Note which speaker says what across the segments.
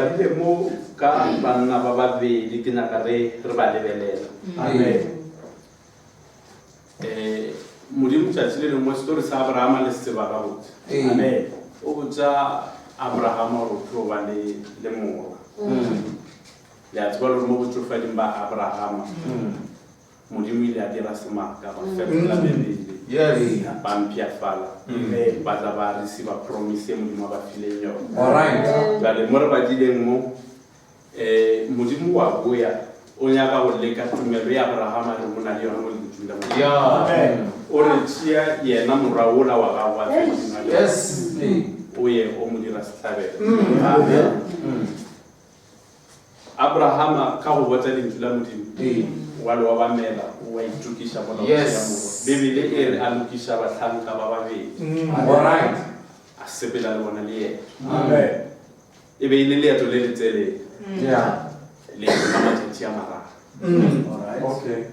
Speaker 1: Badile mo ka banna ba babedi ke nyaka re re ba lebelela.
Speaker 2: Amen.
Speaker 1: Eh, Modimo tšatši le lengwe story sa Abrahama le se tseba gabotse.
Speaker 2: Amen.
Speaker 1: O botša Abrahama gore o tlo ba le le morwa. Le a tseba le gore mo botšofading ba Abrahama Modimo ile a dira semaka, ba fetola mebele,
Speaker 2: Yes.
Speaker 1: ba mpshafala,
Speaker 2: Amen.
Speaker 1: ba tla ba receiva promise e Modimo a ba fileng yona.
Speaker 2: All right.
Speaker 1: Bjale mo re badileng mo, um Modimo wa boya o nyaka go leka tumelo ya Abrahama re o na le yona mo lentšung la Modimo.
Speaker 2: Yeah.
Speaker 3: Amen.
Speaker 1: O re tšea yena morwa wola wa gago wa tšwetšeng a le
Speaker 2: Yes.
Speaker 1: o ye o mo dira sehlabelo.
Speaker 2: Amen.
Speaker 1: Abrahama ka go bota lentšu la Modimo
Speaker 2: Ee.
Speaker 1: wa le obamela wa itokiša mola o
Speaker 2: Yes.
Speaker 1: tšea morwa. Bibele e re a lokiša bahlanka ba babedi
Speaker 2: All right.
Speaker 1: a sepela le bona le yena.
Speaker 3: Amen.
Speaker 1: E be e le leeto le letelele,
Speaker 2: Yeah.
Speaker 1: leeto la matšatši a mararo.
Speaker 3: All right.
Speaker 2: Okay.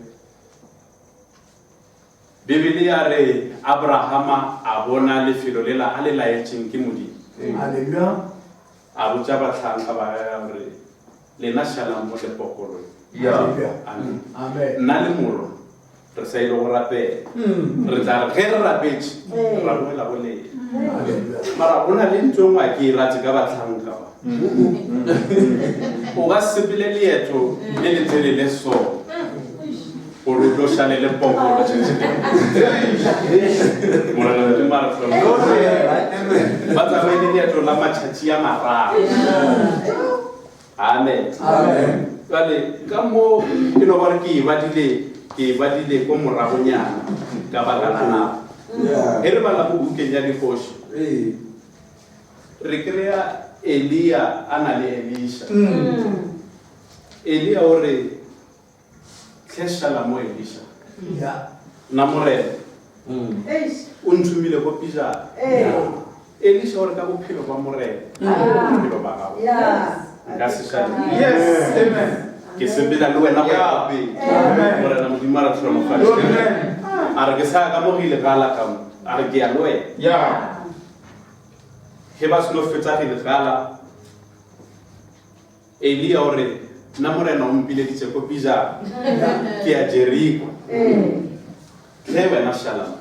Speaker 1: Bibele ya re Abrahama a bona lefelo lela a le laetšeng ke Modimo.
Speaker 3: Hallelujah.
Speaker 1: A botša bahlanka ba gagwe gore, Lena šalang mo le pokolo ye.
Speaker 2: Yeah.
Speaker 1: Amen.
Speaker 3: Amen.
Speaker 1: Nna le morwa re sa ile go rapela. Re tla re ge re rapetše ra boela go lena.
Speaker 3: Hallelujah.
Speaker 1: Mara go na le ntho e nngwe a ke e rate ka bahlanka ba. O ka se sepele leeto le letelele so gore o tlo šale le pokolo tšatši le. Morena Modimo a re hlokomele. Ba tsamaile leeto la matšatši a mararo. Amen.
Speaker 2: Amen.
Speaker 1: Jwale ka mo e no ba gore ke e badile ke e badile ko moragonyana ka baka la nako.
Speaker 2: Yeah.
Speaker 1: Ge re bala mo bukeng ya dikgoši
Speaker 2: Ee.
Speaker 1: re kry-a Eliya a na le Elisha. Eliya o re hle šala mo Elisha.
Speaker 3: Yeah.
Speaker 1: Nna Morena o nthomile ko pejana. Elisha o re ka bophelo ba Morena bophelo ba gago nka se šale.
Speaker 2: Yes. Amen.
Speaker 1: Ke sepela le wena go ya ko pele.
Speaker 2: Amen.
Speaker 1: Morena Modimo a re hlonofatše.
Speaker 2: Amen.
Speaker 1: A re ke sa ya ka mo Gilegala ka mo. A re ke ya le wena.
Speaker 2: Yeah.
Speaker 1: Ge ba seno fetsa Gilegala, Eliya o re, Nna Morena o mpileditše ko pejana, ke ya Jeriko. Hle wena šala mo.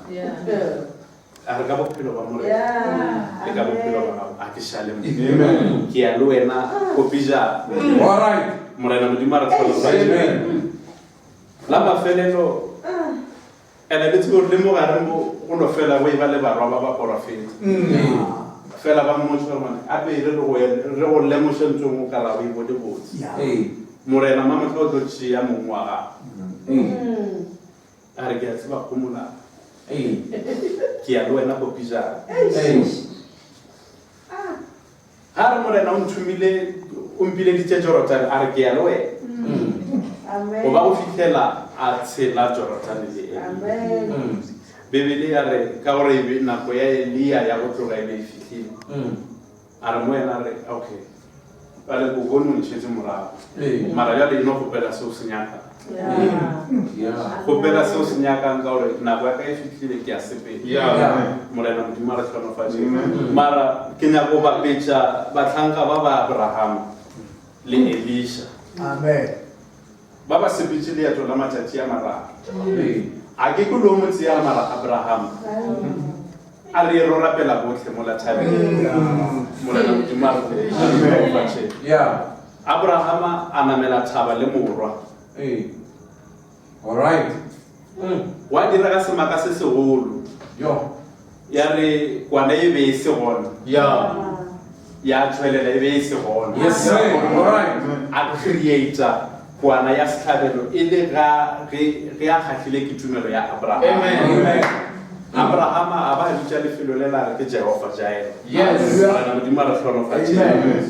Speaker 1: A re ka bophelo ba Morena le ka bophelo ba gago, a ke šale mo.
Speaker 2: Amen.
Speaker 1: Ke ya le wena ko pejana.
Speaker 2: All right.
Speaker 1: Morena Modimo a re hlonofatše.
Speaker 2: Amen.
Speaker 1: La mafelelo, Ene le tsebe gore le mo gare mo go no fela go eba le barwa ba baporofeta. Fela ba mmotša gore mane a pele re go re go lemoše ntho engwe o ka ra o e bone botse.
Speaker 2: Ee.
Speaker 1: Morena Mamohla o tlo tšea mong wa gago.
Speaker 2: Ee.
Speaker 1: A re ke a tseba homola.
Speaker 2: Ee.
Speaker 1: Ke ya le wena ko pejana.
Speaker 2: Ee.
Speaker 1: Ga re Morena o nthomile, o mpileditše Jorodane, a re ke ya le wena. Go ba go fihlela a tshela Jorodane le Eliya. Bibele ya re, ka gore e be nako ya Eliya ya go tloga e be e fihlile. A re mo yena a re, okay, bjale ko bone o ntšhetše morago. Mara bjale e no kgopela se o se nyakang. Kgopela se o se nyakang ka gore nako ya ka e fihlile ke a sepela. Morena Modimo a re hlonofatše. Mara ke nyaka go bapetša bahlanka ba ba Abrahama le Elisha.
Speaker 3: Amen.
Speaker 1: Ba ba sepetše leeto la matšatši a mararo. A ke ko lo mo tsea mara Abrahama. A re ye ro rapela bohle mola thabeng. Morena Modimo a re hlonofatše. Abrahama a namela thaba le morwa.
Speaker 2: Ee. All right.
Speaker 1: Gwa direga semaka se segolo.
Speaker 2: Yo.
Speaker 1: Ya re kwana e be e se gona.
Speaker 2: Yeah.
Speaker 1: Ya tšwelela e be e se gona.
Speaker 2: Yes, sir. All right.
Speaker 1: A creata kwana ya sehlabelo e le ga ge ge a kgahlile ke tumelo ya Abrahama.
Speaker 2: Amen. Amen.
Speaker 1: Abrahama a ba a bitša lefelo le la re ke Jehofa Jireh.
Speaker 2: Yes.
Speaker 1: Morena Modimo a re hlonofatše.
Speaker 2: Amen.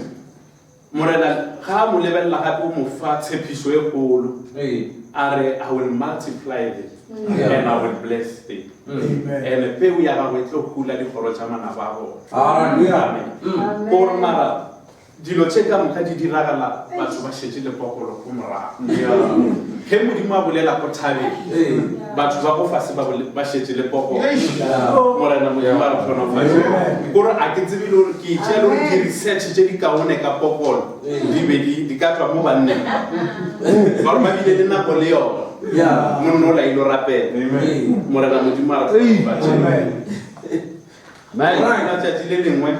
Speaker 1: Morena ga a mo lebelela gape o mo fa tshepišo e kgolo.
Speaker 2: Ee.
Speaker 1: A re, I will multiply thee
Speaker 2: Yeah.
Speaker 1: and I will bless thee.
Speaker 3: Amen.
Speaker 1: And peu ya gago e tlo hula dikgoro tša manaba a bona.
Speaker 2: Hallelujah.
Speaker 1: Amen. Ko gore mara. Dilo tše ka moka di diragala batho ba šetše lepokolo ko morago. Ge Modimo a bolela ko thabeng, batho ba ko fase ba šetše lepokolo. Morena Modimo a re hlonofatše. Kore a ke tsebe le gore ke itšea le gore di-research tše di kaone ka pokolo di be di ka tšwa mo banneng ba. Ka gore ba bile le nako le yona. Monna o la ile rapela. Morena Modimo a re hlonofatše. Letšatši le lengwe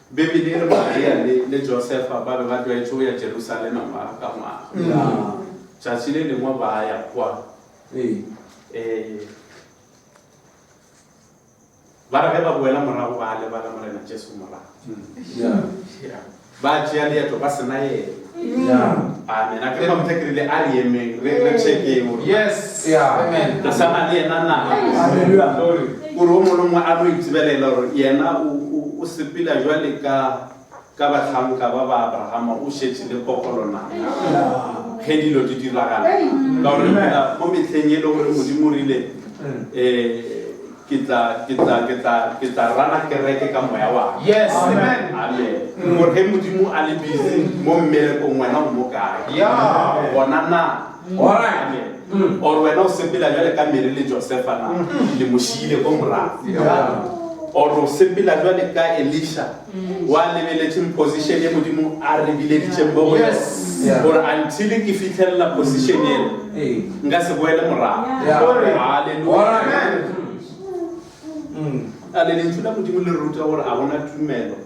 Speaker 1: Bibele e re Maria le, le Josefa ba be ba tlwaetše go ya Jerusalema ngwaga ka ngwaga. Tšatši le lengwe ba ya kwa.
Speaker 2: Ee.
Speaker 1: Eh, ba re ge ba boela morago ba lebala Morena Jesu morago.
Speaker 2: Yeah.
Speaker 1: Ba tšea leeto ba sena yena.
Speaker 2: Yeah.
Speaker 1: Amen. A ke re mamotha ke rile a re emeng re re checkeng gore
Speaker 2: Yes. Yeah. Amen.
Speaker 1: re sa na le yena na.
Speaker 3: Hallelujah.
Speaker 2: Glory.
Speaker 1: Gore o mongwe le mongwe a no itsebelela gore yena o, o, o sepela jwale ka ka bahlanka ba ba Abrahama o šetše le pokolo na ge dilo di diragala. Ka gore re phela mo mehleng e le gore Modimo o rile um Ke tla, ke tla, ke tla, ke tla rana kereke ka moya wa ka.
Speaker 2: Yes, amen.
Speaker 1: Amen. Gore ge Modimo a le busy mo mmerekong wena o mo kae?
Speaker 2: Yeah.
Speaker 1: Gona na?
Speaker 2: All right.
Speaker 1: Amen. Or wena o sepela bjale ka Mary le Josefa na? Le mo šiile ko morago.
Speaker 2: Yeah.
Speaker 1: Or o sepela bjale ka Elisha wa lebeletšeng position ye Modimo a re bileditšeng mo go yona.
Speaker 2: Yes. Yeah.
Speaker 1: Gore until ke fitlhelela position ela
Speaker 2: Ee.
Speaker 1: nka se boele morago.
Speaker 2: Yeah.
Speaker 1: Hallelujah.
Speaker 2: All right.
Speaker 1: A le lentšu la Modimo le re ruta gore a gona tumelo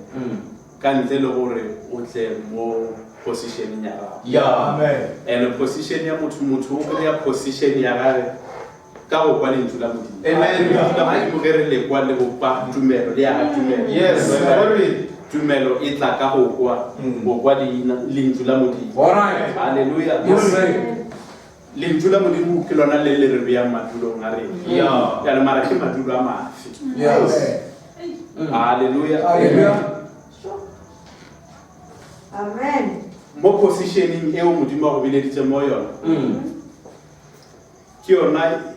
Speaker 1: ka ntle le gore o tle mo positioneng ya gago.
Speaker 2: Yeah.
Speaker 3: Amen.
Speaker 1: And position ya motho, motho o kry-a position ya gage ka go kwa lentšu la Modimo.
Speaker 2: Amen.
Speaker 1: Lentšu la Modimo ge re le kwa le bopa tumelo, le aga tumelo.
Speaker 2: Yes. Glory.
Speaker 1: Tumelo e tla ka go kwa, go kwa leina, lentšu la Modimo.
Speaker 2: All right.
Speaker 1: Hallelujah.
Speaker 2: Yes, sir.
Speaker 1: Lentšu la Modimo ke lona le le re beang madulong a rena.
Speaker 2: Yeah.
Speaker 1: Bjale mara ke madulo a mafe?
Speaker 2: Yes.
Speaker 1: Hallelujah.
Speaker 2: Hallelujah.
Speaker 4: Amen.
Speaker 1: Mo positioning eo Modimo a go bileditseng mo yona, ke yona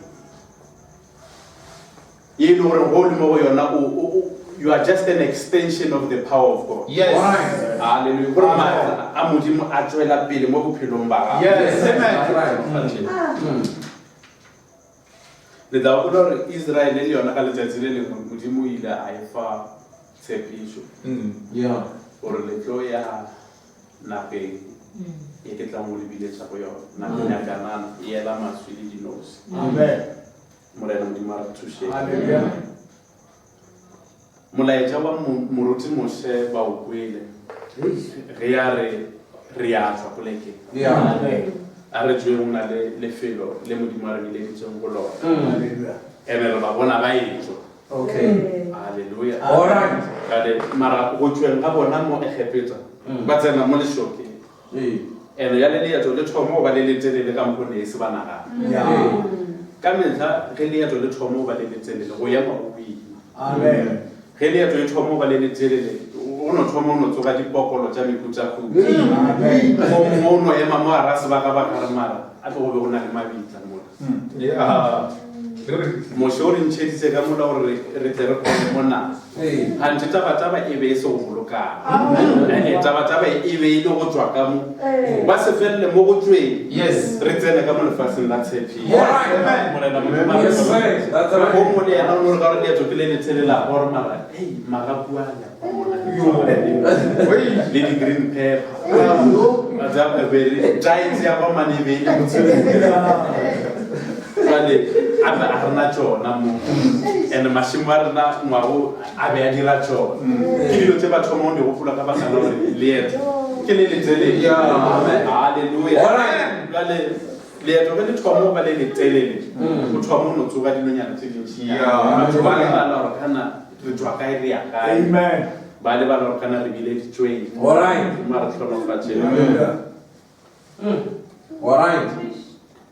Speaker 1: ye e le gore go le mo go yona o, o, o, you are just an extension of the power of God.
Speaker 2: Yes. Right.
Speaker 1: Hallelujah. Gore maatla a Modimo a tšwela pele mo bophelong ba gago.
Speaker 2: Yes. Amen. Right.
Speaker 1: Le tla gopola gore Israele le yona ka letšatši le lengwe Modimo o ile a e fa tshepišo
Speaker 2: Yeah.
Speaker 1: gore le tlo ya nageng e ke tlang go le biletša go yona, nageng ya Kanana, e ela maswi le dinose.
Speaker 3: Amen.
Speaker 1: Morena Modimo a re thušeng.
Speaker 3: Hallelujah.
Speaker 1: Molaetša wa Moruti Moshe ba o kwele ge a re re ya tšwa polekeng.
Speaker 2: Yeah.
Speaker 1: A re tšweng go na le lefelo le Modimo a re bileditšeng go lona.
Speaker 3: Hallelujah.
Speaker 1: Ene re ba bona ba etšwa.
Speaker 2: Okay.
Speaker 1: Hallelujah.
Speaker 2: All right.
Speaker 1: Kale mara go tšweng ga bona mo Egepeta ba tsena mo lešokeng.
Speaker 2: Ee.
Speaker 1: Ene ya le leeto le thoma go ba le letelele ka mokgo ne e se ba nagana.
Speaker 3: Yeah.
Speaker 1: Ka mehla ge leeto le thoma go ba le letelele go ema go boima.
Speaker 3: Amen.
Speaker 1: Ge leeto e thoma go ba le letelele go no thoma o no tsoga dipokolo tša mehutahuta.
Speaker 3: Amen.
Speaker 1: Mo mongwe o no ema mo gara sebakabaka re mara a tlo go be go na le mabitla mola.
Speaker 2: Yeah.
Speaker 1: Moshe o re ntšheditše ka mola gore re tle re kgone mo naga.
Speaker 2: Ee.
Speaker 1: Gantši tabataba e be e se go bolokana. Eh, tabataba e be e le go tšwa ka mo. Ba se felele mo go tšweng.
Speaker 2: Yes.
Speaker 1: Re tsene ka mo lefaseng la tshepišo.
Speaker 2: Yes. Amen.
Speaker 1: Morena Modimo a re
Speaker 2: Yes, sir. That's right.
Speaker 1: O mongwe le yena o no re ka gore leeto ke le le tshelela gore mara hei magapu a ya kwa mola le di-green pepper. Ba tsaya be re diet ya kwa mane e be e le botshelo. Jwale a be a rena tšona mo and mašemo a rena ngwago a be a dira tšona. Ke dilo tše ba thoma go di gopola ka baka la gore leeto ke le letelele.
Speaker 2: Yeah.
Speaker 1: Hallelujah.
Speaker 2: Alright.
Speaker 1: Jwale leeto ge le thoma go ba le letelele o thoma go no tsoga dilonyana tše dintšinyana.
Speaker 2: Yeah.
Speaker 1: Batho ba lebala gore kana re tšwa kae re ya kae.
Speaker 3: Amen.
Speaker 1: Ba lebala gore kana re bileditšweng.
Speaker 2: All right.
Speaker 1: Modimo a re hlonofatše.
Speaker 3: Hallelujah.
Speaker 2: All right.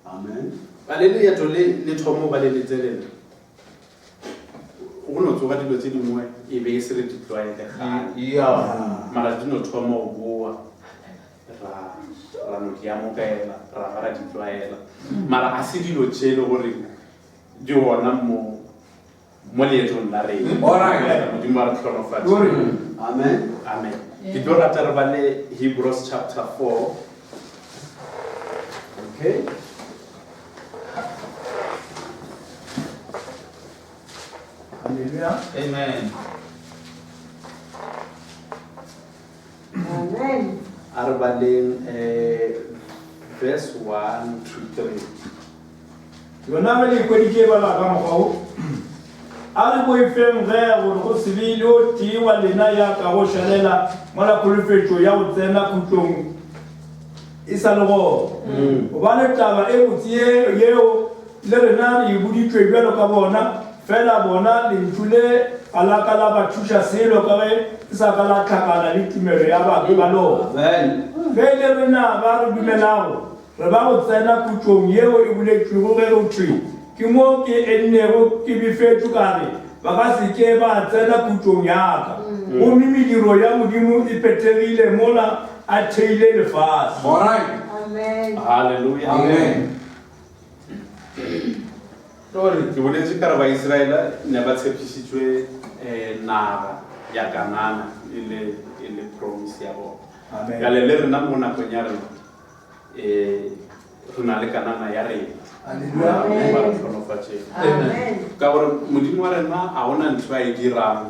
Speaker 1: Amen. Ba le leeto le le thoma go ba le letelele go no tsoga dilo tše dingwe e be e se re di tlwaele kgale.
Speaker 2: Yeah.
Speaker 1: Mara di no thoma go boa ra ra no di amogela ra ba ra di tlwaela. Mara a se dilo tše e le gore di gona mo mo leetong la rena.
Speaker 2: All right.
Speaker 1: Modimo a re hlonofatše.
Speaker 2: Glory. Amen.
Speaker 1: Amen. Ke tlo rata re bale Hebrews chapter 4.
Speaker 2: Okay.
Speaker 3: Hallelujah.
Speaker 2: Amen.
Speaker 4: Amen.
Speaker 1: A re baleng eh, verse 1 to 3.
Speaker 3: Yona ge le ikweditše e bala ka mokgwa wo, A re boifeng ge gore go se be le o tee wa lena ya kago šalela mola kholofetšo ya go tsena khutlong e sa le gona. Gobane taba e botse ye yeo le rena re e boditšwe bjalo ka bona, fela bona lentšu le ga la ka la ba thuša selo ka ge le sa ka la hlakana le tumelo ya bakwi ba lona. Ge e le rena ba re dumelago, Re ba go tsena khutšong yeo e boletšwego ge go thwe, Ke mo ke ennego ke befetšwe ka re, Ba ka se ke ba tsena khutšong ya ka. Gomme mediro ya Modimo e phethegile mola a theile lefase.
Speaker 2: Alright.
Speaker 4: Amen.
Speaker 1: Hallelujah.
Speaker 2: Amen.
Speaker 1: Ke boletše ka re Baisraele ne ba tshepišitšwe eh, naga ya Kanana e le e le promise ya bona.
Speaker 3: Amen.
Speaker 1: Bjale le rena mo nakong ya rena Ee, re na le kanana ya rena.
Speaker 3: Hallelujah.
Speaker 1: Modimo a re hlonofatšeng.
Speaker 4: Amen.
Speaker 1: Ka gore Modimo wa rena a gona ntho a e dirang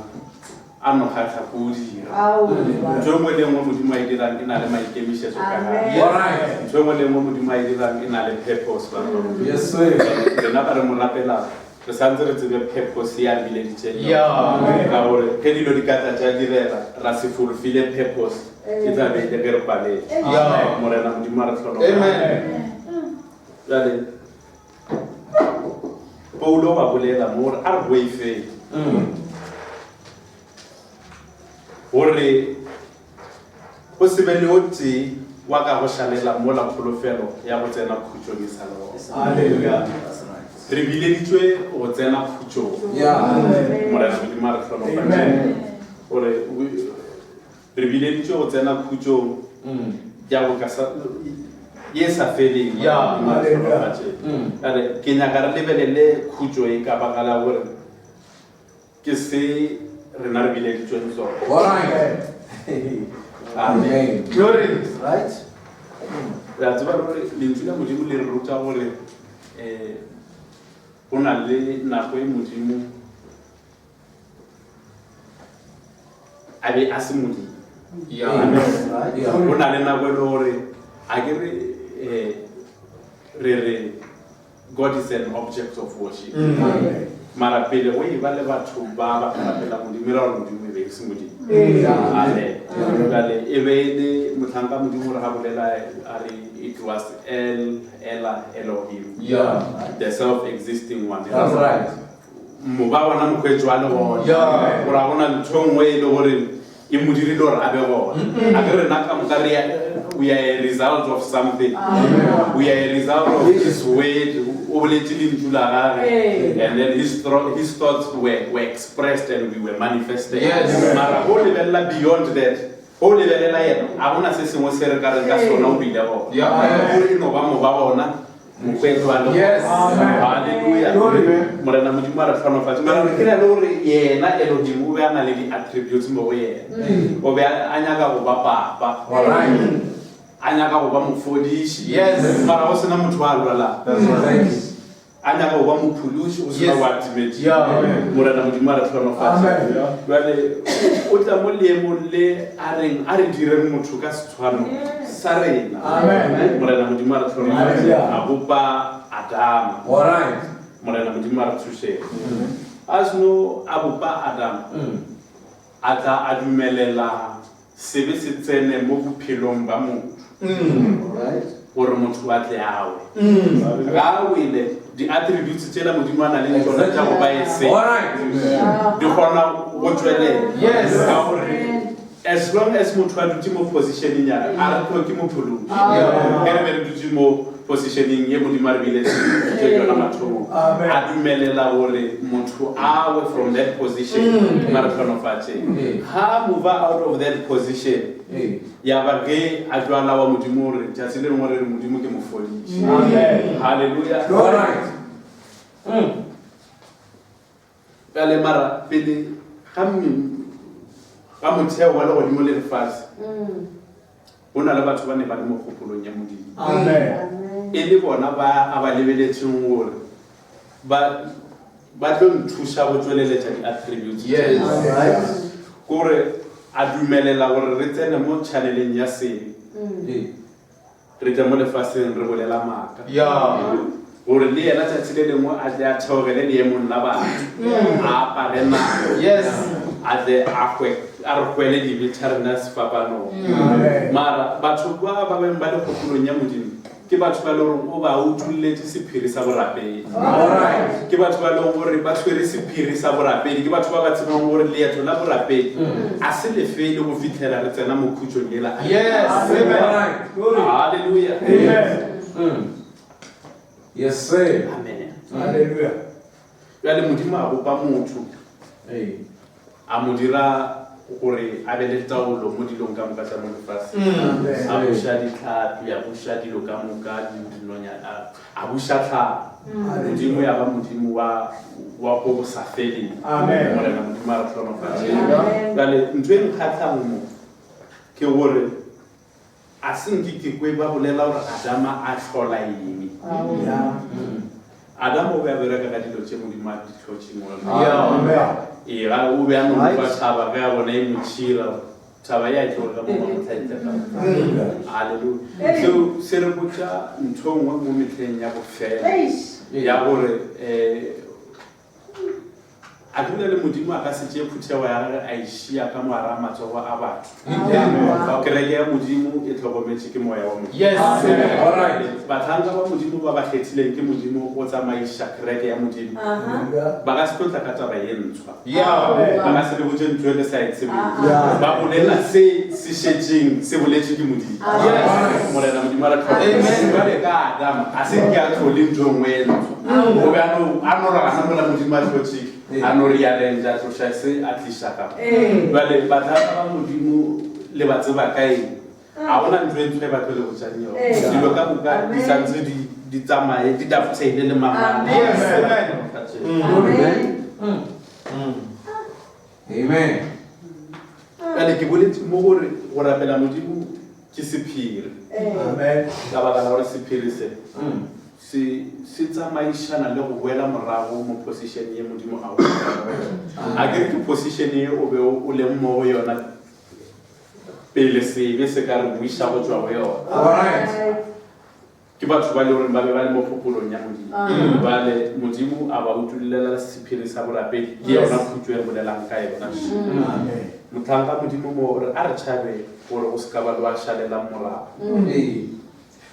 Speaker 1: a no kgatlha ko o dira.
Speaker 4: Aowa.
Speaker 1: Ntho e nngwe le nngwe Modimo a e dirang e na le maikemišetšo ka gare.
Speaker 4: Amen.
Speaker 2: Alright.
Speaker 1: Ntho e nngwe le nngwe Modimo a e dirang e na le purpose bana ba Modimo.
Speaker 2: Yes, sir.
Speaker 1: Rena ba re mo rapelang re santse re tsebe purpose ya re bileditšeng yona.
Speaker 2: Yeah.
Speaker 1: Ka gore ge dilo di ka tla tša direga ra se fulfile purpose e tla be e le ge re paletše.
Speaker 2: Yeah.
Speaker 1: Morena Modimo a re hlonofatše.
Speaker 2: Amen.
Speaker 1: Bjale Paulo wa bolela mo gore a re boifeng gore go se be le o tee wa ka go šalela mola kholofelo ya go tsena khutšong e sa le gona.
Speaker 3: Hallelujah.
Speaker 2: That's right.
Speaker 1: Re bileditšwe go tsena khutšong.
Speaker 2: Yeah.
Speaker 1: Morena Modimo a re hlonofatše.
Speaker 3: Amen.
Speaker 1: Gore re bileditšwe go tsena khutšong ya go ka sa ye sa feleng.
Speaker 2: Yeah.
Speaker 1: Modimo a re hlonofatše. Bjale, ke nyaka re lebelele khutšo e ka baka la gore Ke se rena re bileditšweng sona.
Speaker 2: Alright.
Speaker 1: Amen.
Speaker 2: Glory. Right?
Speaker 1: Re a tseba gore lentšu la Modimo le re ruta gore um go na le nako e Modimo a be a se Modimo.
Speaker 2: Yeah.
Speaker 1: Amen.
Speaker 2: Right? Yeah.
Speaker 1: Go na le nako e le gore a ke re um re re God is an object of worship.
Speaker 3: Amen.
Speaker 1: Mara pele go e ba le batho ba ba ka rapela Modimo, e ra gore Modimo e be e se Modimo. Amen. Jwale e be e le mohlanka Modimo re ga bolela a re it was El Ela Elohim.
Speaker 2: Yeah.
Speaker 1: The self-existing one.
Speaker 2: That's right.
Speaker 1: Mo ba bona mokgweetsi wa le gona.
Speaker 2: Yeah.
Speaker 1: Gore ga gona ntho e nngwe e le gore e mo dirile gore a be gona. A ke rena ka moka re we are a result of something. We are a result of his word. O boletše lentšu la gagwe. And then his, his thoughts were, were expressed and we were manifested.
Speaker 2: Yes.
Speaker 1: Mara go lebelela beyond that, go lebelela yena, a gona se sengwe se re ka reng ka sona o bile gona.
Speaker 2: Yeah.
Speaker 1: Gore e no ba mo ba gona, mokgweetsi le
Speaker 2: Yes.
Speaker 1: Hallelujah. Morena Modimo a re hlonofatše. Mara ke na le gore yena Elohim o be a na le di-attributes mo go yena. O be a nyaka go ba papa.
Speaker 2: Alright.
Speaker 1: A nyaka go ba mofodiši.
Speaker 2: Yes.
Speaker 1: Mara go sena motho a lwalang.
Speaker 2: That's right.
Speaker 1: A nyaka go ba mophološi, go sena
Speaker 2: Yes.
Speaker 1: wa timetše.
Speaker 2: Yeah.
Speaker 1: Morena Modimo a re hlonofatše.
Speaker 3: Amen.
Speaker 1: Jwale o tla mo leemong le a reng a re direng motho ka setshwano sa rena.
Speaker 3: Amen.
Speaker 1: Morena Modimo a re hlonofatše.
Speaker 3: Hallelujah.
Speaker 1: A bopa Adama.
Speaker 2: Alright.
Speaker 1: Morena Modimo a re thušeng. A seno a bopa Adama, a tla a dumelela sebe se tsene mo bophelong ba motho.
Speaker 2: Alright.
Speaker 1: Gore motho a tle a we. Ga a wele, di-attributes tšela Modimo a na le tšona tša go ba e se.
Speaker 2: Alright.
Speaker 1: Di kgona go tšwelela.
Speaker 2: Yes.
Speaker 1: Ka gore as long as motho a dutše mo positioneng ya gagwe, a re hloke mophološi.
Speaker 2: Yeah.
Speaker 1: Ge re be re dutše mo positioneng ye Modimo a re bileditše yona mathomong,
Speaker 3: Amen.
Speaker 1: a dumelela gore motho a we from that position, Modimo a re hlonofatšeng.
Speaker 2: Ee.
Speaker 1: Ga a move out of that position,
Speaker 2: Ee.
Speaker 1: ya ba ge a jwala wa Modimo gore tšatši le lengwe re re Modimo ke mofodiši.
Speaker 3: Amen.
Speaker 1: Hallelujah.
Speaker 2: Alright.
Speaker 1: Bjale mara pele ga mme Ka motheo wa legodimo le lefase, go na le batho ba ne ba le mo kgopolong ya Modimo.
Speaker 3: Amen.
Speaker 1: E le bona ba a ba lebeletšeng gore ba ba tlo nthuša go tšweleletša di-attributes.
Speaker 4: Yes.
Speaker 2: Right.
Speaker 1: Kore a dumelela gore re tsene mo channeleng ya sebe.
Speaker 4: Ee.
Speaker 1: Re tle mo lefaseng re bolela maaka.
Speaker 4: Yeah.
Speaker 1: Gore le yena tšatši le lengwe a tle a theogele leemong la batho. A apare nama.
Speaker 4: Yes.
Speaker 1: A tle a hwe, a re hwele dibe tša rena sefapanong.
Speaker 3: Amen.
Speaker 1: Mara batho ba ba beng ba le kgopolong ya Modimo ke batho ba e le goreng o ba utolletše sephiri sa borapedi.
Speaker 4: All right.
Speaker 1: Ke batho ba e leng gore ba tshwere sephiri sa borapedi, ke batho ba ba tsebang gore leeto la borapedi a se lefele go fihlela re tsena mo khutšong yela.
Speaker 4: Yes.
Speaker 3: Amen.
Speaker 4: All right.
Speaker 3: Glory.
Speaker 1: Hallelujah.
Speaker 3: Amen.
Speaker 4: Yes, sir.
Speaker 1: Amen.
Speaker 3: Hallelujah.
Speaker 1: Bjale Modimo a bopa motho,
Speaker 4: Ee.
Speaker 1: a mo dira gore a be le taolo mo dilong ka moka tša mo lefaseng.
Speaker 3: Amen.
Speaker 1: A buša dihlapi, a buša dilo ka moka, dinonyana, a buša tlhago. Modimo ya ba Modimo wa wa go bo sa feleng.
Speaker 3: Amen.
Speaker 1: Morena Modimo a re hlonofatše.
Speaker 5: Amen.
Speaker 1: Bjale ntho e nkgatlhang mo ke gore a se nke ke kwe ba bolela gore Adama a hlola eng.
Speaker 3: Yeah.
Speaker 1: Adama o be a bereka ka dilo tše Modimo a di hlotšeng already.
Speaker 4: Yeah.
Speaker 3: Amen.
Speaker 1: Ee, ga o be a no
Speaker 2: Right.
Speaker 1: fa thaba ge a bona e mo tšhira, thaba e a tloga ka mo mamotlhaetla ka. Hallelujah. Seo se re botša ntho e nngwe mo mehleng ya bofelo ya gore um A dula le Modimo a ka se tšee phuthego ya gagwe a e šia ka mo gare ga matsogo a batho. Kereke ya Modimo e hlokometše ke Moya wa Modimo.
Speaker 4: Yes. All right.
Speaker 1: Bahlanka ba Modimo ba ba kgethileng ke Modimo go tsamaiša kereke ya Modimo ba ka se tlo tla ka taba ye ntshwa.
Speaker 4: Yeah.
Speaker 1: Ba ka se le botše ntho e le sa e tsebeng.
Speaker 2: Yeah.
Speaker 1: Ba bolela se se šetšeng se boletše ke Modimo.
Speaker 4: Yes.
Speaker 1: Morena Modimo a re hlokomele.
Speaker 4: Amen.
Speaker 1: Bjale ka Adama a se nke a hlole ntho e nngwe e ntshwa. O be a no a no ragana mola Modimo a hlotše, a no rearrange, a tloša se a tliša ka mo. Bjale bahlanka ba Modimo le ba tseba ka eng? Ga gona ntho e ntshwa e ba tlo le botšang yona. Dilo ka moka di santse di di tsamaye, di dovetaile le mangwalo.
Speaker 4: Yes, amen.
Speaker 2: Amen.
Speaker 4: Amen.
Speaker 1: Bjale ke boletše mo gore go rapela Modimo ke sephiri.
Speaker 3: Amen.
Speaker 1: Ka baka la gore sephiri se se se tsamaišana le go boela morago mo position ye Modimo a go A ke re ke position ye o be o leng mo go yona pele sebe se ka re buiša go tšwa go yona.
Speaker 4: All right.
Speaker 1: Ke batho ba e le goreng ba be ba le mo kgopolong ya Modimo. Bjale Modimo a ba utollela sephiri sa borapedi, ke yona khutšo e re bolelang ka yona.
Speaker 3: Amen.
Speaker 1: Mohlanka Modimo mo o re a re tšhabe gore go se ka ba le wa šalelang morago.
Speaker 4: Ee.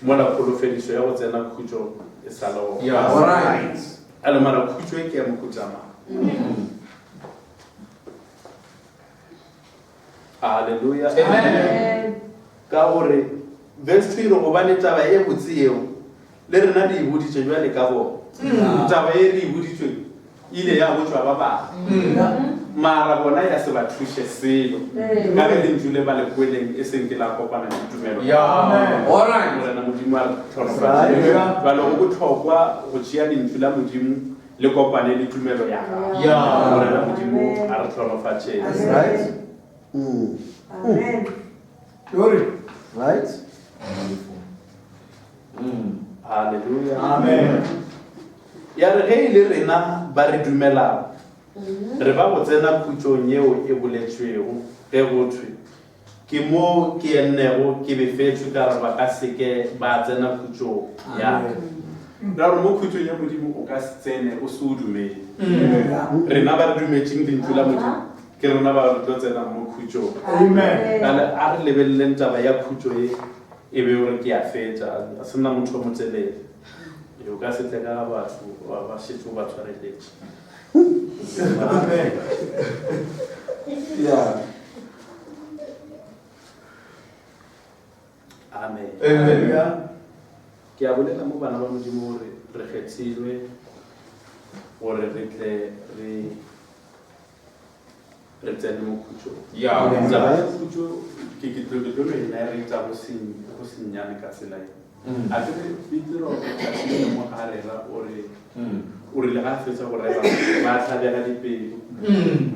Speaker 1: Mola kholofedišo ya go tsena khutšo e sa le gona.
Speaker 4: Yeah. All right.
Speaker 1: Bjale mara khutšo e ke ya mohuta mang? Haleluya.
Speaker 4: Amen.
Speaker 1: Ka gore verse 2 e re gobane taba e botse yeo le rena re e boditše bjale ka bona. Taba e re e boditšweng e ile ya botšwa ba bangwe. Mara bona ya se ba thuše selo. Ka ge lentšu le ba le kweleng e seng ke la kopana le tumelo.
Speaker 4: Yeah. All right.
Speaker 1: Morena Modimo a re hlonofatše. Bjale go bohlokwa go tšea lentšu la Modimo le kopane le tumelo ya gago.
Speaker 4: Yeah.
Speaker 1: Morena Modimo a re hlonofatšeng.
Speaker 2: Right.
Speaker 5: Amen.
Speaker 3: Glory.
Speaker 2: Right.
Speaker 1: Hallelujah.
Speaker 3: Amen.
Speaker 1: Ya re ge e le rena ba re dumelago, re ba go tsena khutšong yeo e boletšwego ge go thwe, Ke mo ke ennego ke befetšwe ka re ba ka se ke ba tsena khutšong ya ka. Ra gore mo khutšong ya Modimo o ka se tsene o se o dumele. Rena ba re dumetšeng lentšu la Modimo ke rena ba re tlo tsenang mo khutšong.
Speaker 3: Amen.
Speaker 1: Bjale a re lebeleleng taba ya khutšo ye e be gore ke a fetša, a se nna motho o motelele. O ka se tle ka ga batho wa ba šetše o ba tshwareletše.
Speaker 3: Amen.
Speaker 2: Yeah.
Speaker 1: Amen.
Speaker 4: Amen.
Speaker 1: Ke a bolela mo bana ba Modimo gore re kgethilwe gore re tle re re tsene mo khutšong.
Speaker 4: Yeah.
Speaker 1: Taba ya khutšo ke ke tlo ke tlo no e narrata go se go sennyane ka tsela e. A ke re Petro tšatši le lengwe a rera o re o rile ga a fetša go rera ba tlhabega dipelo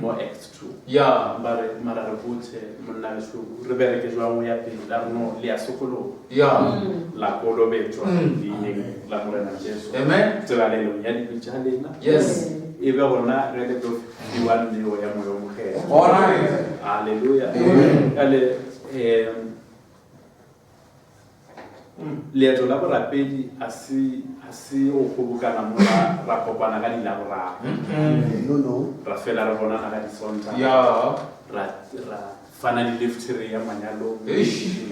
Speaker 1: mo Acts 2
Speaker 4: Ya.
Speaker 1: ba re mara re botše monna gešo re bereke jwang go ya pele la re no le ya sokologa
Speaker 4: Ya.
Speaker 1: la kolobetšwa leineng la Morena Jesu
Speaker 4: Amen.
Speaker 1: tebalelong ya dibe tša lena
Speaker 4: Yes.
Speaker 1: e be gona ge le tlo fiwa neo ya Moya o Mokgethwa.
Speaker 4: All right.
Speaker 1: Hallelujah.
Speaker 4: Amen.
Speaker 1: Bjale um Leeto la borapedi a se a se go kgobokana mo ra ra kopana ka dilaboraro.
Speaker 2: No, no.
Speaker 1: Ra fela re bonana ka disontaga.
Speaker 4: Yeah.
Speaker 1: Ra ra fana di-lift re ya manyalong.
Speaker 4: Eish.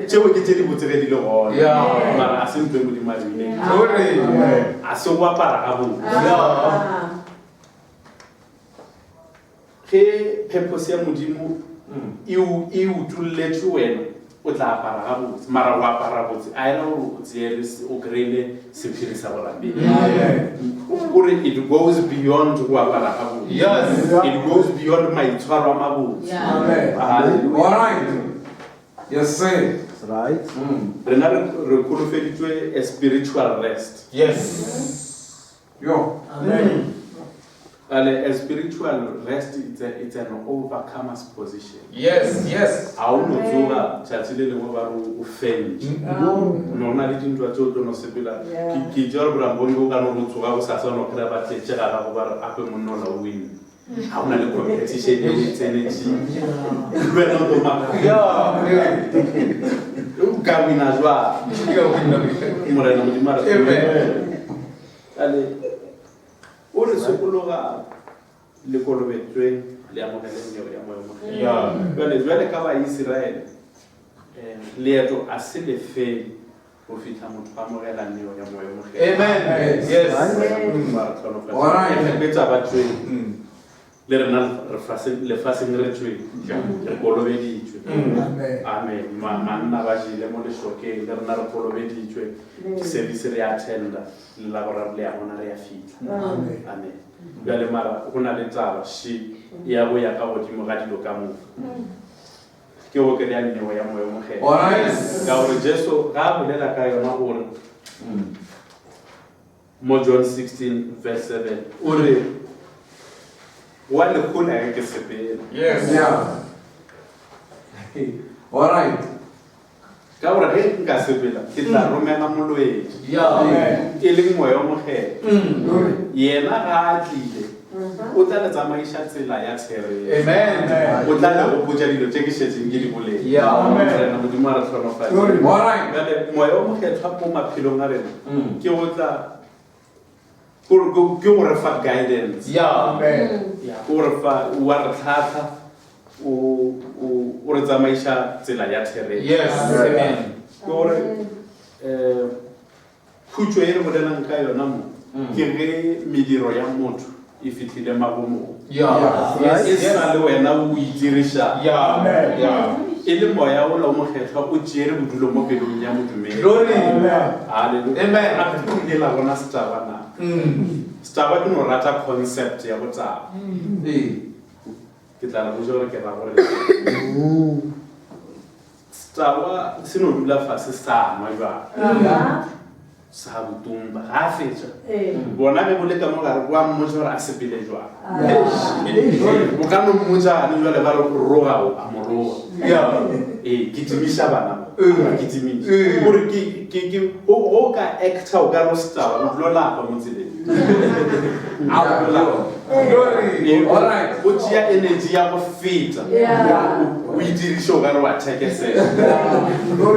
Speaker 1: Tšeo ke tše di botse ge di le gona.
Speaker 4: Yeah.
Speaker 1: Mara a se ntho e Modimo a di bileng.
Speaker 4: Glory.
Speaker 1: A se go apara gabotse.
Speaker 4: Yeah.
Speaker 1: Ge purpose ya Modimo e e utolletšwe wena, o tla apara gabotse. Mara go apara botse a e ra gore o tseele o kry-ile sephiri sa borapedi. Kore it goes beyond go apara gabotse.
Speaker 4: Yes.
Speaker 1: It goes beyond maitshwaro a mabotse.
Speaker 4: Amen.
Speaker 1: Hallelujah.
Speaker 4: All right. Yes, sir.
Speaker 2: That's right.
Speaker 1: Rena re re kholofeditšwe a spiritual rest.
Speaker 4: Yes. Yo.
Speaker 3: Amen.
Speaker 1: Bjale, a spiritual rest it's, a, it's an overcomer's position.
Speaker 4: Yes, yes.
Speaker 1: A o no tsoga tšatši le lengwe ba re o fentše.
Speaker 2: No.
Speaker 1: No na le dintwa tše o tlo no sepela.
Speaker 5: Yeah.
Speaker 1: Ke ke tšea gore borambone o ka no re o tsoga bosasa o no kry-a ba tletše ga gago ba re ape monna ola o winne. Ga o na le competition e o e tsenetšeng. Le wena o tlo makala.
Speaker 4: Yeah.
Speaker 1: O ka wina jwang? Morena Modimo a re
Speaker 4: Amen.
Speaker 1: Bjale o re sokologa le kolobetšweng le amogeleng neo ya Moya o Mokgethwa.
Speaker 4: Yeah.
Speaker 1: Bjale bjale ka Baisiraele um leeto a se le fele go fihla motho a amogela neo ya Moya o Mokgethwa.
Speaker 4: Amen. Yes.
Speaker 1: Modimo a re hlonofatše.
Speaker 4: All right.
Speaker 1: Egepeta ba tšwele le rena lefaseng re tšwele re kolobeditšwe. Amen. Manna ba jele mo lešokeng le rena re kolobeditšwe. Service re attenda le la boraro le ya gona re ya fihla. Amen. Bjale mara go na le taba še ya go ya ka godimo ga dilo ka moka. Ke go kry-a neo ya Moya o Mokgethwa.
Speaker 4: Alright.
Speaker 1: Ka gore Jesu ga a bolela ka yona gore Mo John 16 verse 7 o re, Wa le hola ge ke sepela.
Speaker 4: Yes. Yeah. All right.
Speaker 1: Ka gore ge nka sepela ke tla romela moloetši,
Speaker 4: Yeah.
Speaker 1: e leng Moya o Mokgethwa. Yena ga a tlile o tla le tsamaiša tsela ya therešo.
Speaker 4: Amen.
Speaker 1: O tla le gopotša dilo tše ke šetšeng ke di boletše.
Speaker 4: Yeah.
Speaker 1: Morena Modimo a re hlonofatše.
Speaker 4: All right.
Speaker 1: Bjale Moya o Mokgethwa mo maphelong a rena ke go tla ke go re fa guidance.
Speaker 4: Yeah.
Speaker 1: Ya, ke go re fa wa re tlhahla o o o re tsamaiša tsela ya therešo.
Speaker 4: Yes. Amen.
Speaker 1: Ke gore eh khutšo e re bolelang ka yona mo ke ge mediro ya motho e fihlile magomong.
Speaker 4: Yeah. Yes.
Speaker 1: E
Speaker 4: Yes.
Speaker 1: sa le wena o itiriša
Speaker 4: Yeah. Yeah.
Speaker 1: e le moya ola o mokgethwa o tšere bodulo mo pelong ya modumedi.
Speaker 4: Glory.
Speaker 1: Hallelujah.
Speaker 4: Amen.
Speaker 1: Gape o ile la bona setaba na? Setaba ke no rata concept ya botaba.
Speaker 4: Ee.
Speaker 1: Ke tla le botša gore ke ra gore setaba se no dula fase sa nwa jwala. Sa botumba ga a fetša. Bona ge bo le ka mo gare bo a mmotša gore a sepele jwang. O ka no mmotša gane jwale ba re roga o a mo roga. Ee, kitimiša bana ba. Ba kitimiša. Gore ke ke ke o o ka actor o ka re o setaba o dlo lapa mo tseleng. A o dlo lapa.
Speaker 4: Glory. All right.
Speaker 1: O tšea energy ya go feta. O itiriše o ka re wa thekesela.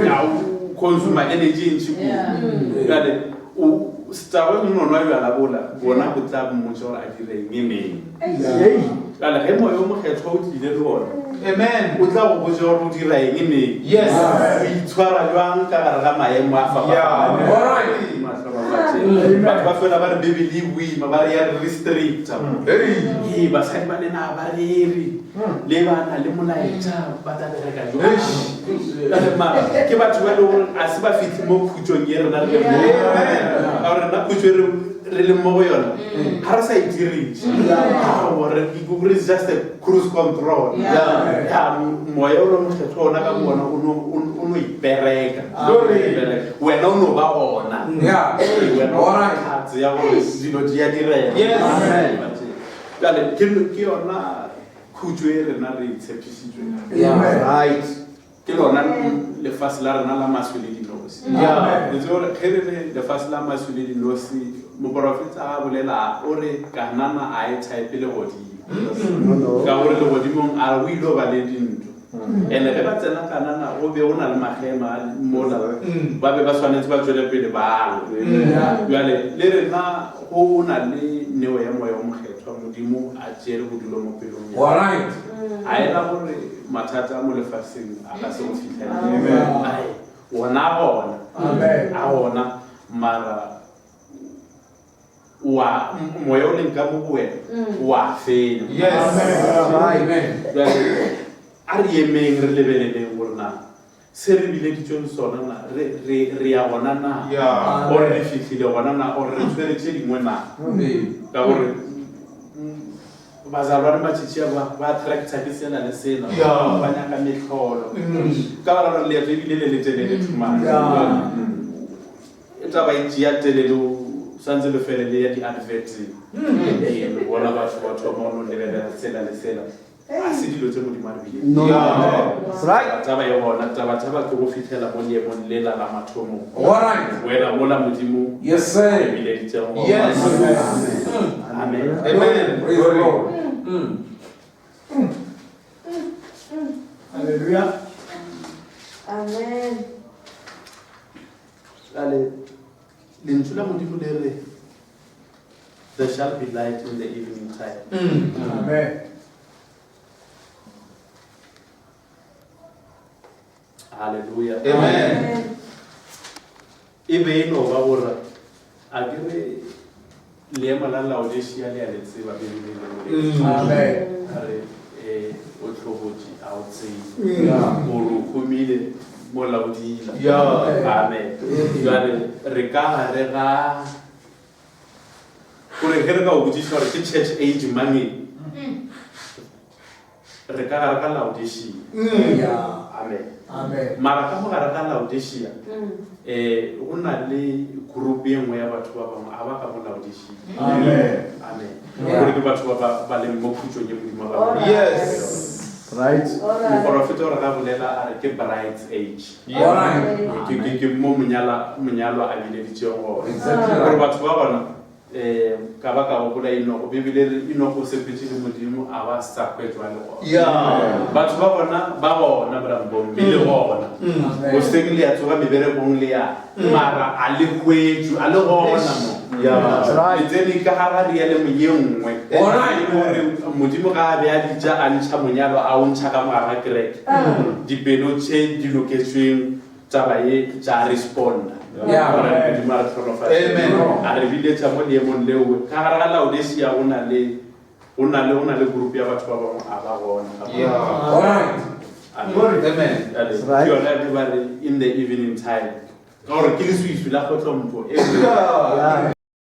Speaker 1: Ya o consumer energy e ntši kudu. Bjale o setaba ke no nwa bjala bola bona bo tla mmotša gore a dire eng e neng. Bjale ge Moya o Mokgethwa o tlile le ona
Speaker 4: Amen.
Speaker 1: o tla go botša gore o dira eng neng.
Speaker 4: Yes.
Speaker 1: O itshwara jwang ka gare ga maemo a fapafapaneng.
Speaker 4: All right.
Speaker 1: Batho ba fela ba re Bibele e boima ba re ya re restricta.
Speaker 4: Hey.
Speaker 1: Ee, basadi ba lena ba rere le ba na le molaetša ba tla bereka jwang. Bjale mara ke batho ba e leng gore a se ba fihle mo khutšong ye rena re leng mo go yona. Ka gore rena khutšo e re leng mo go yona ga re sa e diriše. Aowa, re re just a cruise control. Ya, moya o le mokgethwa ona ka bo ona o no o no ipeela. bereka. Wena o no ba gona. Wena o hlatse ya gore dilo di a direga. Bjale ke ke yona khutšo e rena re e tshepišitšwego.
Speaker 2: Right.
Speaker 1: Ke lona lefase la rena la maswi le dinose. Le tsebe gore ge re re lefase la maswi le dinose, moporofeta ga a bolela o re Kanana a e type legodimo. Ka gore legodimong a re o ile ba le dintwa. Ene ge ba tsena Kanana go be go na le magema mola ba be ba swanetše ba tšwele pele ba lwe. Bjale le rena go na le neo ya Moya o Mokgethwa, Modimo a tšere bodulo mo pelong ya rena. A e ra gore mathata a mo lefaseng a ka se go fihlele. Ai, wona a gona. A gona, mara wa moya o leng ka mo go wena o a fenya. Bjale a re emeng re lebeleleng gore na se re bileditšweng sona na re, re, re ya gona na or re fihlile gona na or re tshwere tše dingwe na. Ka gore Bazalwane matšatši a ba ba attracta ke sela le sela. Ba nyaka mehlolo. Ka baka la gore leeto ebile le le telele too much. E tla ba e tšea telele o swantse le fele le ya di-adverteng. Ee, le bona batho ba thoma go no lebelela sela le sela. A se dilo tše Modimo a re bileditšego.
Speaker 2: No, no. That's right.
Speaker 1: Taba e gona, taba-taba ke go fihlela mo leemong lela la mathomong.
Speaker 4: All right.
Speaker 1: Wela mola Modimo
Speaker 4: Yes,
Speaker 1: a re
Speaker 4: sir.
Speaker 1: bileditšego gona.
Speaker 4: Yes.
Speaker 1: Amen.
Speaker 4: Amen. Praise the Lord.
Speaker 3: Hallelujah.
Speaker 5: Amen.
Speaker 1: Bjale, Lentšu la Modimo le re, There shall be light in the evening time.
Speaker 3: Amen.
Speaker 1: Hallelujah.
Speaker 4: Amen.
Speaker 1: E be e no ba gore a ke re leemo la Laodicea le a le tseba Bibeleng le boletše.
Speaker 3: Amen.
Speaker 1: A re eh, o hlobotše a o tsebe. Gore o humile mo Laodila. Amen. Jwale re ka gare ga Gore ge re ka o botšiša gore ke church age mang e, re ka gare ga Laodicea. Amen.
Speaker 3: Amen.
Speaker 1: Mara ka mo gare ga Laodicea, eh, go na le group ye nngwe ya batho ba bangwe a ba ka mo Laodicea.
Speaker 3: Amen.
Speaker 1: Amen. Gore ke batho ba ba ba leng mo khutšong ye Modimo a ba
Speaker 5: Alright.
Speaker 4: Yes.
Speaker 2: Right.
Speaker 5: Alright.
Speaker 1: Moporofeta o re ga bolela a re ke bride's age.
Speaker 4: All right.
Speaker 1: Ke ke ke mo monyala monyalwa a bileditšego gona.
Speaker 4: Exactly
Speaker 1: Gore
Speaker 4: right.
Speaker 1: batho ba gona um ka ba ka gopola Enogo, Bibele e re Enogo o sepetše le Modimo a ba sa hwetšwa le gona. Batho ba gona ba gona Brambong, be le gona. Goseng le ya tsoga meberekong le ya mara a le hwetšwe, a le gona mo.
Speaker 2: That's right.
Speaker 1: Le tsene ka gara realm ye nngwe.
Speaker 4: Alright.
Speaker 1: E le gore Modimo ga a be a bitša a ntšha monyalwa a o ntšha ka mogare ga kereke. Dipelo tše di loketšweng taba ye tša responda.
Speaker 4: Yeah.
Speaker 1: Morena Modimo a re hlonofatše.
Speaker 4: Amen.
Speaker 1: A re biletša mo leemong leo. Ka gare ga Laodicea go na le go na le go na le group ya batho ba bangwe a ba gona.
Speaker 4: All right.
Speaker 1: Amen.
Speaker 4: Amen.
Speaker 1: Jwale,
Speaker 2: That's right.
Speaker 1: Ke yona ge ba re in the evening time. Ka gore ke leswiswi la kgotlompo e
Speaker 4: Yeah.
Speaker 2: Yeah.